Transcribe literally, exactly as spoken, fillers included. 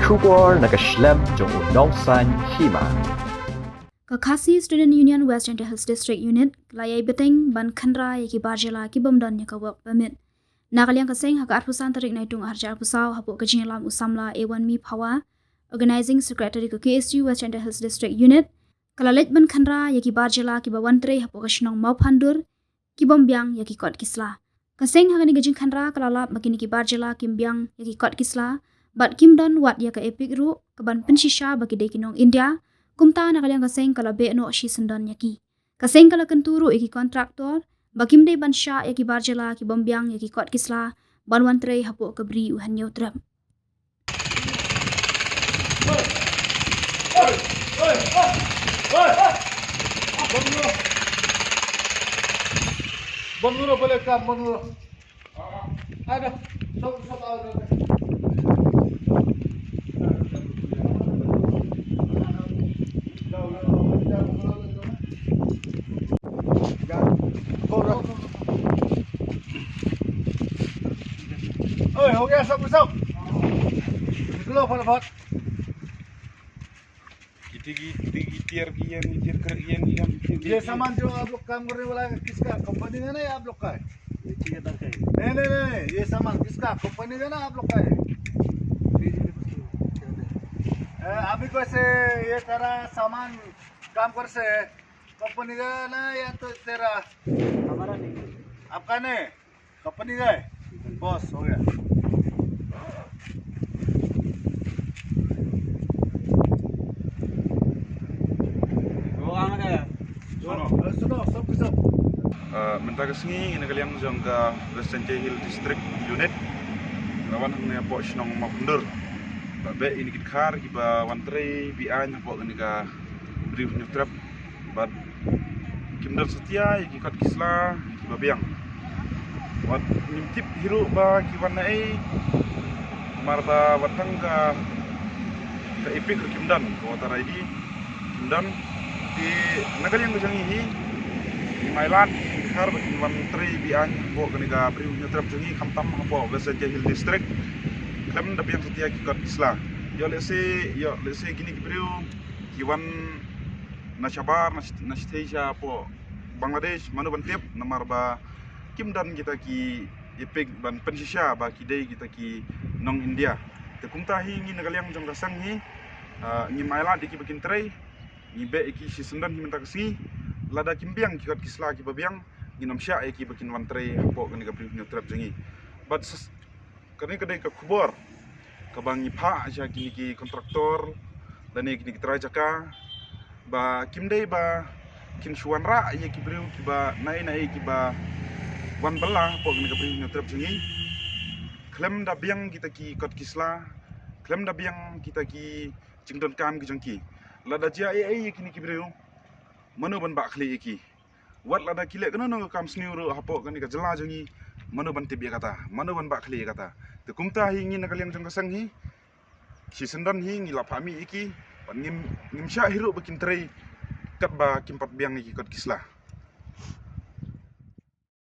Khubor na ka shlem jong u nongsan hima. Ka Khasi Student Union West Jaintia Hills District Unit ka la ïai bteng ban khynra ïa ki bar jylla ki bym don ïa ka work permit. Na ka liang ka seng, ha ka arphew san tarik Naitung arhajar arphew saw, hapoh ka jingïalam u samla Ewanmi Phawa, Organizing Secretary ka K S U West Jaintia Hills District Unit, ka la leit ban khynra ïa ki bar jylla kiba wan trei hapoh ka shnong Mawphandur, ki bym biang ïa ki kot ki sla. Ka seng ha kane ka jingkhynra ka la lap ba kine ki bar jylla kim biang ïa ki kot ki sla bad kim don wat ïa ka EPIC ruh, kaban pynshisha ba ki dei ki nong India. Kumta na ka liang ka seng ka la beh noh shisyndon ïa ki. Ka seng ka la kyntu ruh ïa ki kontraktor ba kim dei ban shah ïa ki bar jylla ki bym biang ïa ki kot ki sla ban wan trei hapoh ka Bri U Hynñiewtrep. ओए, हो गया सब, सब। निकलो फटाफट। कितने की, कितने की टीयर की है, टीयर कर की है, ये सामान जो आप लोग काम करने वाला है, किसका, कंपनी का ना या आप लोग का है? ये ठेकेदार का है। नहीं, नहीं, नहीं, नहीं, ये सामान किसका, कंपनी का ना आप लोग का है? ए, अभी कैसे ये सारा सामान काम कर से कंपनी का ना या तो तेरा? हमारा नहीं है। आपका नहीं? कंपनी का है? बस, हो गया। सुनो, सुनो, सब के सब। Ah, mynta ka sngi, na ka liang jong ka West Jaintia Hills District Unit, la wan hangne hapoh shnong Mawphandur. Ba beh ïa kine ki dkhar kiba wan trei be-aiñ hapoh kane ka Bri U Hynñiewtrep. Bad kim don satia ïa ki kot ki sla kiba biang. Wat ngim tip hi ruh ba ki wan naei. Namar ba wat tang ka, ka EPIC ruh kim don, ka voter ID kim don. Te na ka liang ka jong ngi hi, ngim ailad ïa ki dkhar ba kin wan trei be-aiñ hapoh kane ka Bri U Hynñiewtrep jong ngi, khamtam hapoh West Jaintia Hills District. Khlem da biang satia ki kot ki sla. Ïoh lehse, ïoh lehse kine ki briew ki wan na shabar, na sh-, na shatei shapoh Bangladesh, mano ban tip, namar ba kim don kita ki EPIC ban pynshisha ba ki dei kita ki nong India. Te kumta hi ngi na ka liang jong ka seng hi, ah, ngim ailad ïa ki ba kin trei, ngi beh ïa ki shisyndon hi mynta ka sngi. Lada kim biang ki kot ki sla kiba biang, ngin ym shah ïa ki ba kin wan trei hapoh kane ka Bri U Hynñiewtrep jong ngi. Bad sas-, kane ka dei ka khubor kaba ngi phah sha kine ki kontraktor lane kine ki trai jaka ba kim dei ba kin shu wanrah ïa ki briew kiba naei naei kiba wan bylla hapoh kane ka Bri U Hynñiewtrep jong ngi. Khlem da biang kita ki kot ki sla, khlem da biang kita ki jingdonkam ki jong ki. Lada jia ei ei ïa kine ki briew, mano ban bah khlieh ïa ki? Wat lada ki leh kano kano ka kam sniew ruh hapoh kane ka jylla jong ngi, mano ban tip ïa kata, mano ban bah khlieh ïa kata? Te kumta hi ngi na ka liang jong ka seng hi, shisyndon hi ngi la phah mih ïa ki, bad ngim, ngim shah hi ruh ba kin trei katba kim pat biang ïa ki kot ki sla.